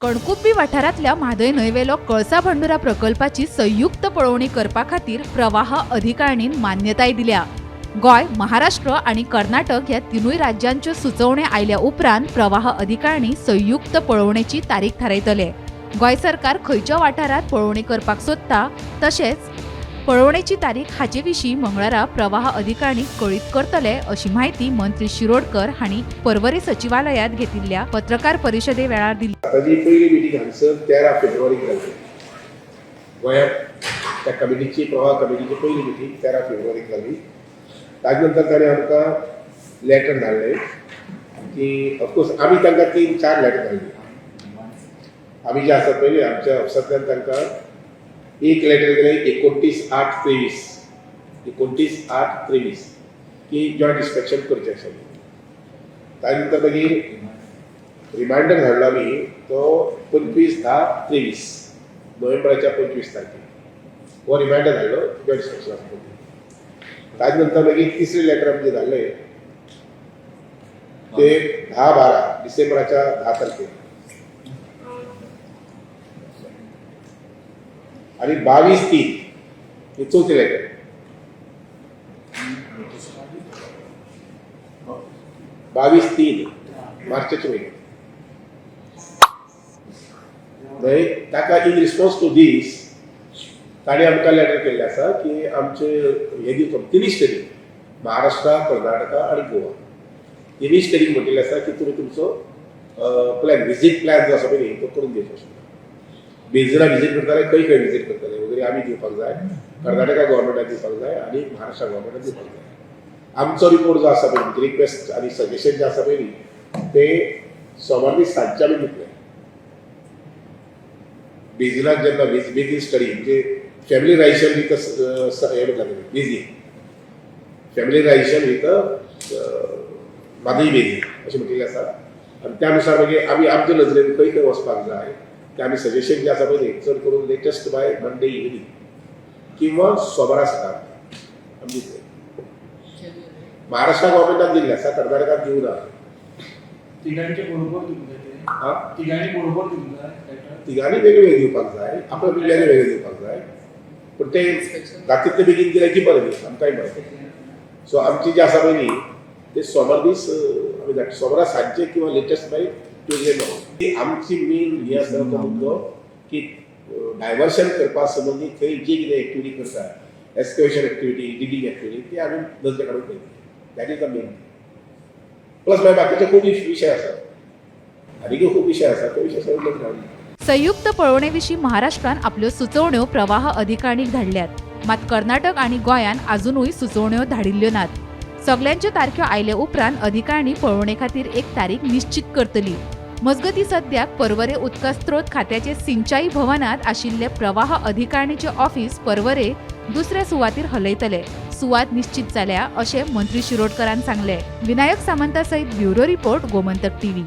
कणकुप्पी वाठारांतल्या म्हादय न्हंयवेलो कळसा भंडुरा प्रकल्पाची संयुक्त पळोवणी करपा खातीर प्रवाह अधिकारणीन मान्यताय दिल्या. गोंय, महाराष्ट्र आनी कर्नाटक ह्या तिनूय राज्यांच्यो सुचोवण्यो आयल्या उपरांत प्रवाह अधिकारणी संयुक्त पळोवणेची तारीख थारायतले. गोंय सरकार खंयच्या वाठारांत पळोवणी करपाक सोदता तशेंच पळोवणेची तारीख हाचे विशीं मंगळारा प्रवाह अधिकारणीक कळीत करतले अशी म्हायती मंत्री शिरोडकर हांणी पर्वरी सचिवालयांत घेतिल्ल्या पत्रकार परिशदे वेळार दिली. ताजी पयली मिटींग हांगसर 13 फेब्रुवारीक जाली गोंयांत. त्या कमिटीची, प्रवाह कमिटीची पयली मिटींग 13 फेब्रुवारीक जाली. ताजे नंतर ताणें आमकां लेटर धाडलें की, ऑफकोर्स आमी तांकां तीन चार लेटर धाडली. आमी जे आसात पळय न्ही, आमच्या ऑफिसांतल्यान तांकां एक लेटर गेलें 29/8/23, 29/8/23 की जॉयंट इन्स्पेक्शन करचें अशें. ताजे नंतर मागीर रिमायंडर धाडलो आमी तो 25/10/23, नोव्हेंबराच्या 25 तारखेक हो रिमायंडर धाडलो जॉयंट इन्स्पेक्शना. ताजे नंतर मागीर तिसरें लेटर आमी जे धाडलें ते 10/12, डिसेंबराच्या 10 तारखेक आणि 22/3 हे चौथें लेटर. 22/3, मार्चाच्या म्हयन्यात न्हय. ताका इन रिस्पॉन्स टू दीस ताणें आमकां लेटर केल्लें आसा की आमचे हे दिवचो. तिनूय स्टेटीक, महाराष्ट्र, कर्नाटका आनी गोवा, तिनूय स्टेटीक म्हणिल्लें आसा की तुमी तुमचो प्लॅन, विजीट प्लॅन जो आसा पळय न्ही, तो करून दिवचो अशें. बेजिना विजीट करताले, खंय खंय विजीट करताले वगैरे आमी दिवपाक जाय, कर्नाटका गव्हर्मेंटाक दिवपाक जाय आनी महाराष्ट्र गव्हर्मेंटाक दिवपाक जाय. आमचो रिपोर्ट जो आसा पळय, रिक्वेस्ट आनी सजेशन जे आसा पळय न्ही, ते सोमार दीस सांजचे आमी दितले. बेजिनाक जेन्ना बेजीन स्टडी म्हणजे फॅमिलियरायझेशन विथ हे म्हटलं, बेजीन, फॅमिलियरायझेशन विथ म्हादय बेजीन अशें म्हटिल्लें आसा. आनी त्या नुसार मागीर आमी आमच्या नजरेन खंय खंय वचपाक जाय ते आमी सजेशन जे आसा पळय न्ही, चड करून लेटस्ट बाय मंडे इव्हनींग किंवा सोमारा सकाळ आमी दितले. महाराष्ट्र गव्हर्मेंटान दिल्लें आसा, कर्नाटकान दिवं ना. तिगांचे बरोबर दिवंक जाय ते? हा. तिगांनी बरोबर दिवंक जाय लेटर? तिगांनी वेगळे वेगळे दिवपाक जाय, आपल्या वेगळे वेगळे दिवपाक जाय, पूण ते जाता बेगीन दिलें की बरें न्ही, आमकांय बरें. सो आमची जे आसा पळय न्ही, ते सोमार दीस आमी धाडटा, सोमारा सांजचे किंवा लेटस्ट बाय ट्युजडे मॉर्निंग. ती आमची मेन हे आसता तो मुद्दो की डायवर्शन करपा संबंदी थंय जी कितें एक्टिविटी करता, एक्सकवेशन एक्टिविटी, डिगींग एक्टिविटी, ती आमी नजरे काडूंक पळयतली. That is the main. Plus मागीर बाकीचे खूब विशय आसात, आनीकय खूब विशय आसात, ते विशय सगळे नजरे हाडून. संयुक्त पळोवणे विशीं महाराष्ट्रान आपल्यो सुचोवण्यो प्रवाह अधिकारणीक धाडल्यात, मात कर्नाटक आनी गोंयान आजुनूय सुचोवण्यो धाडिल्ल्यो नात. सगल्यांच्यो तारख्यो आयले उपरांत अधिकारणी पळोवणे खातीर एक तारीख निश्चित करतली. मजगतीं, सद्याक पर्वरे उदका स्त्रोत खात्याचे सिंचाई भवनात आशिल्ले प्रवाह अधिकारणीचे ऑफिस पर्वरे दुसऱ्या सुवातीर हलयतले. सुवात निश्चित जाल्या अशें मंत्री शिरोडकरान सांगलें. विनायक सामंता सयत ब्युरो रिपोर्ट, गोमंतक टीव्ही.